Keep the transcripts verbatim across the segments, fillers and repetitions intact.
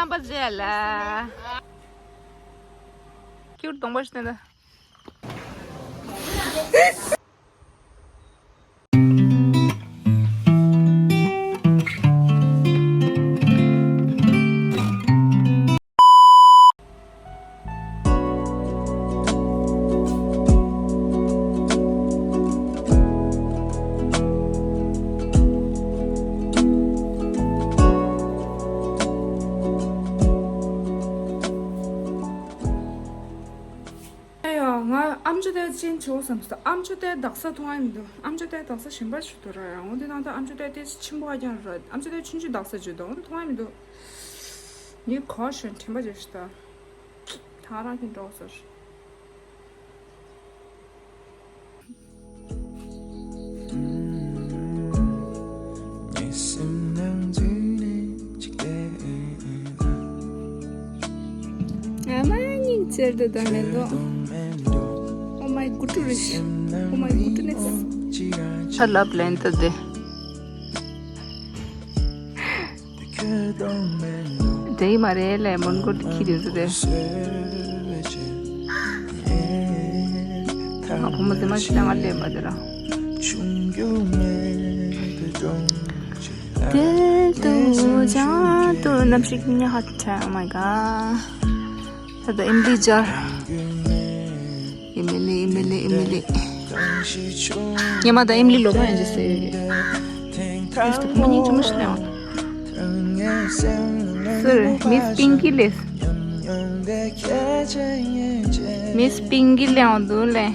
རྣམ་པ་མཛེས་ལ། ཁྱེད་གདོང་པ་ཞིག་བསྟན་ད། ཨེ་ཡ། ང་ཨམ་ཅོག་དེ་ཅན་བྱེད་འོ་བསམ་སོང་། ཨམ་ཅོག་དེ་དག་ས་མཐོང་ཡ་མི་འདུག་ཨམ་ཅོག་དེ་དག་ས་གཞན་པ་ཞིག་འདུག་ར་ཡ། འོ་དེ་ནང་ད་ཨམ་ཅོག་དེ་དེ་ཆེན་པོ་ཨ་ཀྱང་ར། ཨམ་ཅོག་དེ་ཆུང་ཆུང་དག་ས་བྱེད་འདུག་འོ་དེ་མཐོང་ཡ་མི་འདུག་ངས་གོ་ཞོན་དྲན་པ་བརྗེད་ཤི་ད། ཐང་རང་གི་འགྲོ་སོང་། ཨ་མ་སྙིང་རྗེ་འདུག་ད་མེད་དོ། Oh my goodness. Oh my goodness. ཆ་ལབ་ལན་ད་དེ། དེ་ཡི་མ་རེད་ལས་མོན་གྷོ་ཁྱི་དེ་ཚོ་དེ། ང་བུ་མོ་དེ་མ་ཤི་ང་ལས་མ་དེ་ར། དེ་དུ་ཅང་དུ་ནམ་ཞིག་ཉ་ཧ་ཐ། Oh my god. ད་ད་ཨིམ་ལི་སྦྱར། ཨིམ་ལི་ཨིམ་ལི་ཨིམ་ལི། ཉི་མ་ད་ཨིམ་ལི་ལོ་མ་ཡིན་ཅི་སེ། ཨེ་སྟུ་མ་ཉིན་ཅི་མ་ཤི་ལེ་ཨང་། སུར་མིས་པིང་ཀི་ལེ། མིས་པིང་ཀི་ལེ་ཨང་དུ་ལེ།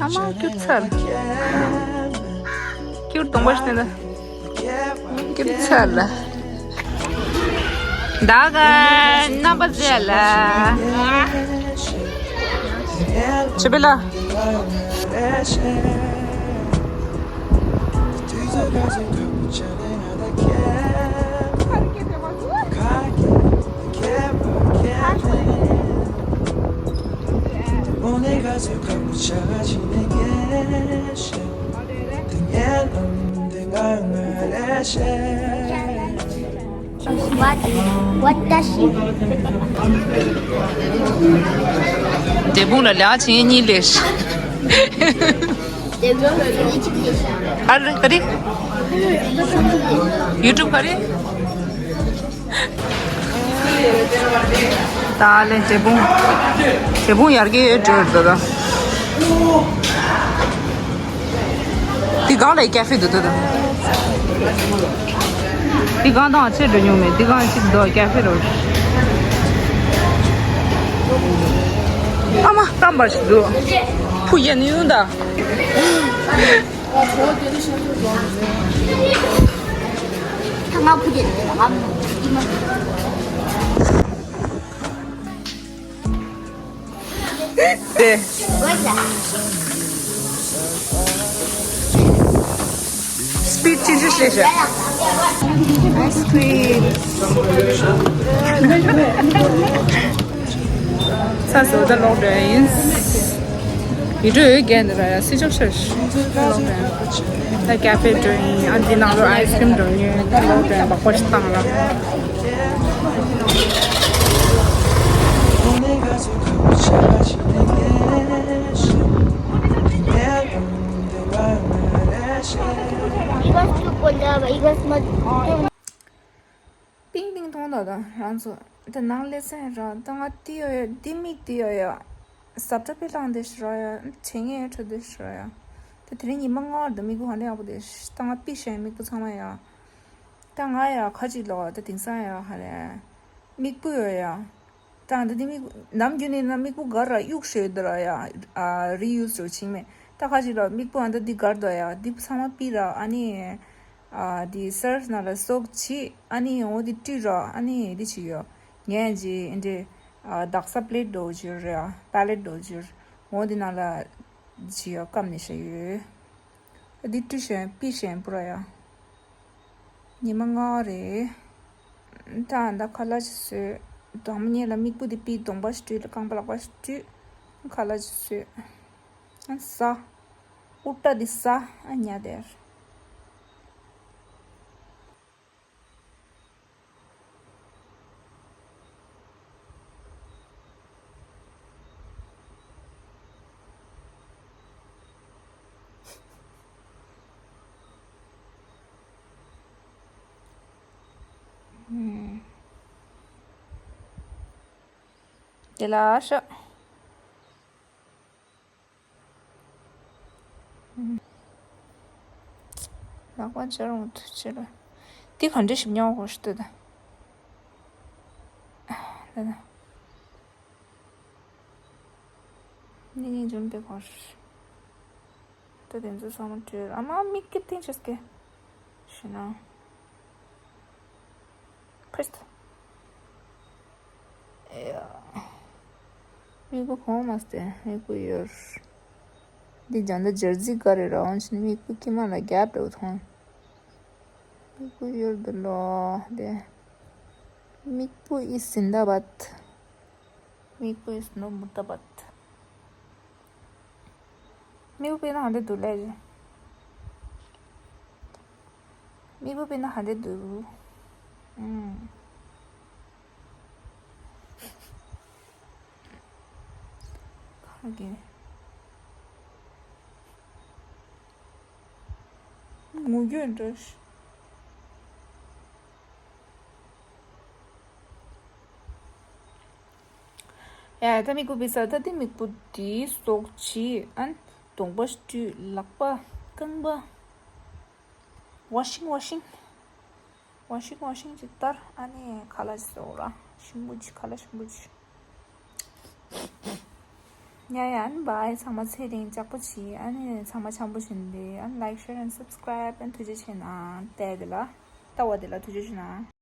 ཨ་མ་ཁྱུར་ཚར། ཁྱུར་གདོང་པ་ཤི་ནས་ད། ཁྱུར་ཚར་ལ། ད་ག་རྣམ་པ་མཛེས་ལ། ཆེ་བེ་ལ། འབྲས་སྤུངས་ལ་ལས་ཀ་བྱེད་མཁན་གཉིས་སླེབས། ཨ་རེ་ག་རེ། ཡུ་ཊུབ་ག་རེ། ད་ལན་འབྲས་སྤུངས། འབྲས་སྤུངས་ཡར་རྒྱས་འགྲོ་ཡོད་ད་ད། འདི་སྒང་ལ་ཀེ་ཧྥེ་འདུག་ད་ད། འདི་སྒང་དང་ཆེ་འགྲོ་མྱོང་མེད། འདི་སྒང་གཅིག་འདུག་ཀེ་ཧྥེ་རོ། ཨ་མ་སྐམ་པ་ཞིག་འདུག་ཕུ་ཡན་ཡུན་ད། ཐ་མ་ཕུ་དེ་ང་ཨི་མ། དེ། སི་པིཌ་ཅི་ཞིག་བྱས་ཤག་ཨའི་སི་ཀྲིམ། ཚ་བཟོ་ད་ལོག་འགྲོ་ཡིན། ཡུལ་གྲུ་འོས་རྒྱན་འདི་ར་ཡ་སི་ཅོག་ཤར་ཤི། ལོག་འགྲོ་ཡིན། ད་ཀེ་ཧྥེ་འགྲོ་ཡིན། ཨ་འདི་ནང་ལོ་ཨའི་སི་ཀྲིམ་འགྲོ་ཡིན། ད་ལོག་འགྲོ་ཡིན། སྦག་སྦག་ཞིག་བཏང་ར། པིང་པིང་མཐོང་ད་ད་རང་ཚོ། ད་ནང་སླེབས་ཚར་ར། ད་ང་དེ་ཡོད་ཡ། དེ་མིག་དེ་ཡོད་ཡ། ཟབ་ཏྲ་པེ་ལང་དེ་ཤི་ར་ཡ། ཆེ་ངེ་ཁྲོ་དེ་ཤི་ར་ཡ། ད་དེ་རིང་ཉི་མ་ལྔ་བར་དུ་མིག་གུ་ཧ་ལས་ཡག་པོ་དེ་ཤི། ད་ང་པི་ཤ་ཡ་མིག་གུ་ཚང་མ་ཡ། ད་ང་ཡ་ཁ་ཅིག་ལོག་ད་དེང་སང་ཡ་ཧ་ལས། མིག་སྤུ་ཡོད་ཡ། ད་འདི་འདི་མིག་ནམ་རྒྱུན་ནས་ན་མིག་སྤུ་ག་ར་གཡུག་ཤོས་འདི་ར་ཡ། ཨ་རི་ཡུ་སི་རུ་ཕྱིན་མེད། ད་ཁ་ཅིག་ལ་མིག་སྤུ་ཨ་འདི་འདི་གར་དོ་ཡ། འདི་ཚང་མ་པི་ར། ཨ་ནི་ཨ་འདི་སར་ན་ལ་སོག་ཅི། ཨ་ནི་འོ་འདི་ཏི་ར། ཨ་ནི་འདི་ཅི་ཡོ། ངས་ཅི་འདི་ཨ་དག་ས་པི་ལེ་ཊི་འདྲ་བོ་ཅིག་ར་ཡ། པེ་ལེ་ཊི་འདྲ་བོ་ཅིག་འོ་འདི་ན་ལ་ཅི་ཡོ་སྐམ་ནས་ཤ་ཡོད། འདི་ཏི་ཤན་པི་ཤན་པུ་ར་ཡ། ཉི་མ་ལྔ་རེད། ད་ད་ཁ་ལག་ཅིག་བཟོས། དང་མོ་ཉལ་ལ་མིག་སྤུ་དེ་པི་གདོང་པ་ཞིག་བཀྲུས། ལ་རྐང་པ་ལག་པ་ཞིག་བཀྲུས། ཁ་ལག་ཅིག་བཟོས། ཨ་ཟ། ཨུ་ཏྲ་དེ་ཟ། ཨ་ཉ་དེར། དེ་ལ་ཤ། ལག་པ་འབྱར་འོང་དུ་ཕྱིར། འདི་ག་འདྲ་ཞིག་ཉོ་དགོས་ཤི་ལྟོས་ད། ལྟོས་ད། འདི་གཉིས་འཇོམས་པའི་སྐོར། ད་དེ་ཚོ་ཚང་མ་བྲོས། ཨ་མ་མིག་གི་ཐིང་ཆེས་ཀྱི། ཤི་ན། ཕིར་ཐ། ཨེ་ཡ། མིག་པོ་གོང་མ་སྟེ་མིག་པོ་ཡོར། འདི་ཇན་ད་ཇར་ཟི་ག་རེ་ར་འོན་ཤིན་མིག་པོ་ཁྱི་མ་ལ་རྒྱབ་འགྲོ་ཐོང་། མིག་པོ་ཡོར་འདི་ལོ་འདི། མིག་པོ་ཨི་སིན་ད་བད། མིག་པོ་ཨི་སི་ནོ་མུར་ད་བད། མིག་པོ་པེ་ན་ཧ་འདྲེ་འདུག་ལེ། མིག་པོ་པེ་ན་ཧ་འདྲེ་འདུག་ཨུམ། ཁ་གི། ངུ་རྒྱུ་འདྲ་ཞིག་ཡ། ད་མིག་པོ་བི་ས་ད་དེ་མིག་པོ་དེ་སོག་ཆི་ཨན་གདོང་པ་བཀྲུས། ལག་པ་རྐང་པ་ཝ་ཤིང་ཝ་ཤིང་ཝ་ཤིང་ཝ་ཤིང་ཅིག་ལྟར། ཨ་ནི་ཁ་ལག་ཅིག་སོག་ར་ཞིམ་པོ་ཅིག་ཁ་ལག་ཞིམ་པོ་ཅིག་ཡ་ཡ། ཨ་ནི་བྷའི། ཚང་མ་ཚེ་རིང་ཅག་པོ་བྱེད། ཨ་ནི་ཚང་མ་འཆམ་པོ་བྱེད་དེ། ཨ་ནི་like, share and subscribe and ཐུགས་རྗེ་ཆེ་གནང་། བལྟས་དེ་ལ་ལྟ་བ་དེ་ལ་ཐུགས་རྗེ་ཆེ་གནང་།